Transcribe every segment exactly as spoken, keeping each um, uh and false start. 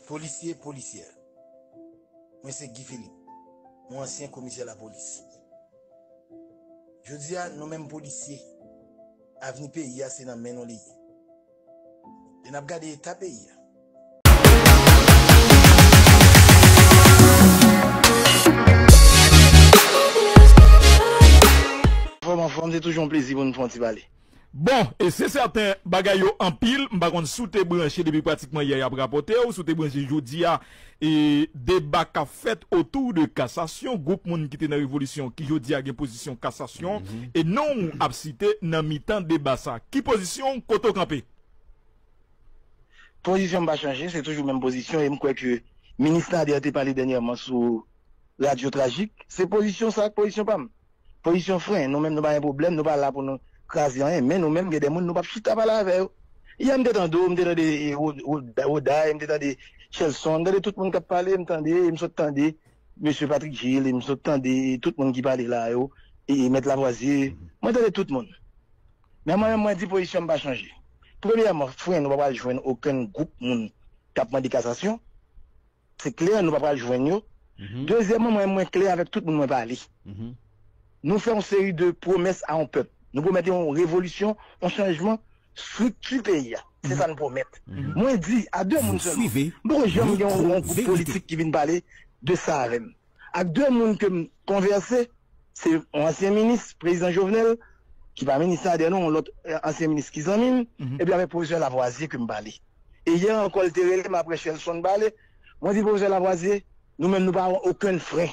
Polisye, polisyè. Mwen se Guy Philippe, yon ansyen komisè lapolis. Jodi a, nou menm polisye, avni peyi a se nan men nou li ye. E n ap gade eta peyi a. Anfòm, anfòm, se toujou yon plezi pou n fè yon ti pale. Bon, e se sèten, bagay yo anpil, m pa konn si w te branche depi pratikman yè y ap rapòte, ou si w te branche jodi a, e deba k ap fèt otou de kasasyon, gwoup moun ki te nan revolisyon, ki jodi a gen pozisyon kasasyon, e non w ap site nan mitan deba sa. Ki pozisyon w, kote w kanpe? Pozisyon m pa chanje, se toujou menm pozisyon, e m kwè ke minis Nader te pale dènyèman sou Radyo Trajik. Se pozisyon sa ak pozisyon pa m. Pozisyon fren, nou menm nou pa gen pwoblèm, nou pa la pou nou kraze anyen, men nou menm gen de moun nou p ap chita pale avè yo. Yè m te tande w, m te tande, e, Wo-, Wo-, Woday, m te tande Shelson, m tande tout moun k ap pale, m tande, e m sot tande mesye Patrick Gilles, e m sot tande tout moun ki pale la yo, e, e Mèt Lavoisier, mwen tande tout moun. Men mwen menm mwen di pozisyon m pa chanje. Premyèman, fren, nou pa pral jwenn okenn gwoup moun k ap mande kasasyon. Se klè, nou pa pral jwenn yo. Dezyèmman, mwen, mwen klè avèk tout moun mwen pale. Nou fè yon seri de pwomès a yon pèp. Nou pwomèt yon revolisyon, yon chanjman estrikti peyi a. Se sa nou pwomèt. Mwen di a de moun sèlman. M poko janm gen yon, yon gwoup politik ki vin pale de sa avè m. Ak de moun ke m konvèse, se yon ansyen minis, prezidan Jovenel, ki pa minis Nader non, yon lòt, eh, ansyen minis ki zanmi m, epi avèk pwofesè Lavoisier ke m pale. E yè ankò, l te rele m apre Shelson pale. Mwen di pwofesè Lavoisier, nou menm nou pa okenn fren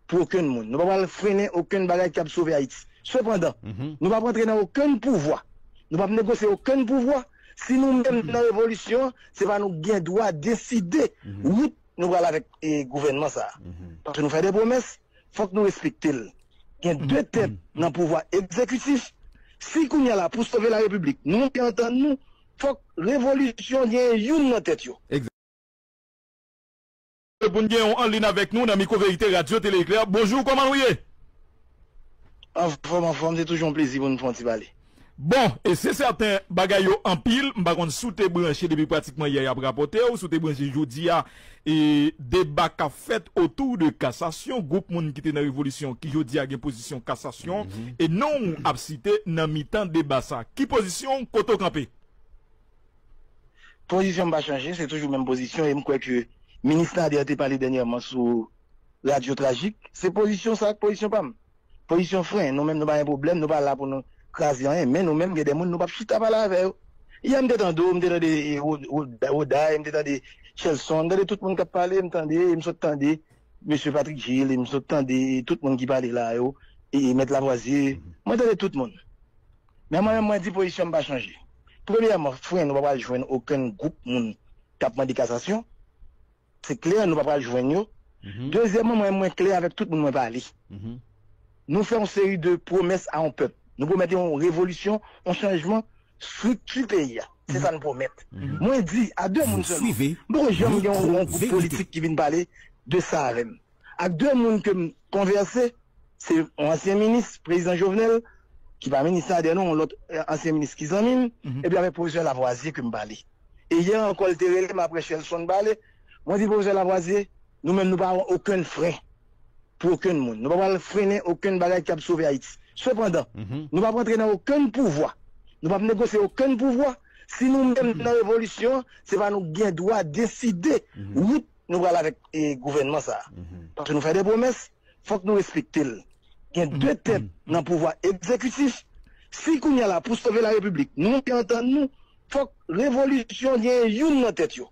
pou okenn moun. Nou pa pral frennen okenn bagay k ap sove Ayiti. Sepandan, nou p ap rantre nan okenn pouvwa. Nou p ap negosye okenn pouvwa. Si nou menm nan revolisyon, se pa nou ki gen dwa deside wout nou pral avèk, eh, gouvènman sa a. Paske nou fè de pwomès, fòk nou respekte l. Gen de tèt nan pouvwa egzekitif. Si kounye a la, pou sove larepiblik, nou te antann nou, fòk revolisyon gen youn nan tèt yo. Pou n gen yon an liy avèk nou nan Mikwo Verite Radyo Tele Eklè. Bonjou, kòman nou ye? Anfòm, anfòm, se toujou yon plezi pou n fè yon ti pale. Bon, e se sèten, bagay yo anpil, m pa konn si w te branche depi pratikman yè y ap rapòte, ou si w te branche jodi a, e deba k ap fèt otou de kasasyon, gwoup moun ki te nan revolisyon, ki jodi a gen pozisyon kasasyon, e non w ap site nan mitan deba sa. Ki pozisyon w, kote w kanpe? Pozisyon m pa chanje, se toujou menm pozisyon, e m kwè ke minis Nader te pale dènyèman sou Radyo Trajik. Se pozisyon sa ak pozisyon pa m. Pozisyon fren, nou menm nou pa gen pwoblèm, nou pa la pou nou kraze anyen, men nou menm gen de moun nou p ap chita pale avè yo. Yè m te tande w, m te tande, eh, Wo-, Wo-, Woday, m te tande Shelson, m tande tout moun k ap pale, m tande, e m sot tande mesye Patrick Gilles, e m sot tande tout moun ki pale la yo, e, e Mèt Lavoisier, mwen tande tout moun. Men mwen menm mwen di pozisyon m pa chanje. Premyèman, fren, nou pa pral jwenn okenn gwoup moun k ap mande kasasyon. Se klè, nou pa pral jwenn yo. Dezyèmman, mwen, mwen klè avèk tout moun mwen pale. Nou fè yon seri de pwomès a yon pèp. Nou pwomèt yon revolisyon, yon chanjman estrikti peyi a. Se sa nou pwomèt. Mwen di a de moun sèlman. M poko janm gen yon, yon gwoup politik ki vin pale de sa avè m. Ak de moun ke m konvèse, se yon ansyen minis, prezidan Jovenel, ki pa minis Nader non, yon lòt, eh, ansyen minis ki zanmi m, epi avèk pwofesè Lavoisier ke m pale. E yè ankò, l te rele m apre Shelson pale. Mwen di pwofesè Lavoisier, nou menm nou pa okenn fren pou okenn moun. Nou pa pral frennen okenn bagay k ap sove Ayiti. Sepandan, nou p ap rantre nan okenn pouvwa. Nou p ap negosye okenn pouvwa. Si nou menm nan revolisyon, se pa nou ki gen dwa deside wout nou pral avèk, eh, gouvènman sa a. Paske nou fè de pwomès, fòk nou respekte l. Gen de tèt nan pouvwa egzekitif. Si kounye a la, pou sove larepiblik, nou te antann nou, fòk revolisyon gen youn nan tèt yo.